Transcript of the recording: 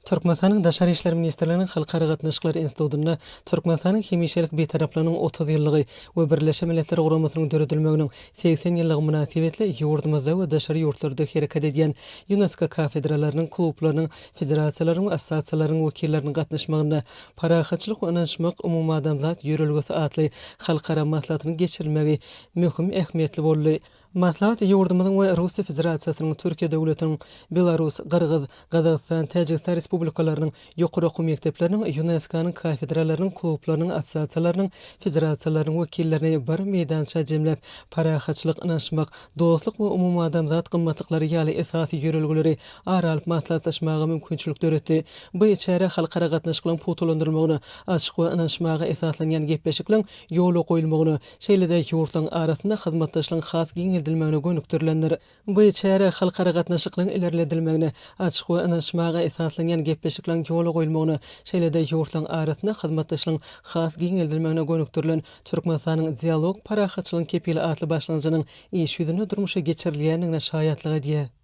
Türkmenistanyň Daşary işler ministrliginiň Halkara gatnaşyklary institutynda Türkmenistanyň hemişelik Bitaraplygynyň 30 ýyllygy we Birleşen Milletler Guramasynyň döredilmeginiň 80 ýyllygy mynasybetli ýurdumyzda we daşary ýurtlarda hereket edýän Ýunesko kafedralarynyň, klublarynyň, federasiýalarynyň we assosiasiýalarynyň wekilleriniň gatnaşmagynda Parahatçylyk we ynanyşmak umumadamzat ýörelgesi atly halkara maslahatynyň geçirilmegi möhüm ähmiýetli boldy. Maslahat ýurdumyzyň we Russiýa Federasiýasynyň, Türkiýe döwletiniň, Belarus, Gyrgyz, Gazagystan, Täjigistan Respublikalarynyň ýokary okuw mekdepleriniň, ÝUNESKO-nyň kafedralarynyň, klublarynyň, assosiasiýalarynyň, federasiýalarynyň wekillerini bir meýdança jemläp, parahatçylyk, ynanyşmak, dostluk we umumadamzat gymmatlyklary ýaly esasy ýörelgeleri ara alyp maslahatlaşmaga mümkinçilik döretdi. Bu çäre halkara gatnaşyklaryň pugtalandyrylmagyna, açyk we ynanyşmaga esaslanýan gepleşikleriň ýola goýulmagyna, şeýle-de ýurtlaryň arasynda hyzmatdaşlygyň has giňeldilmegine gönükdirilendir. Bu çäre halkara gatnaşyklaryň ilerledilmegine, açyk we ynanyşmaga esaslanýan gepleşikleriň ýola goýulmagyna, şeýle-de ýurtlaryň arasynda hyzmatdaşlygyň has giňeldilmegine gönükdirilen Türkmenistanyň Dialog, parahatçylygyň kepili atly başlangyjynyň iş ýüzünde durmuşa geçirilýändigine şaýatlyk edýär.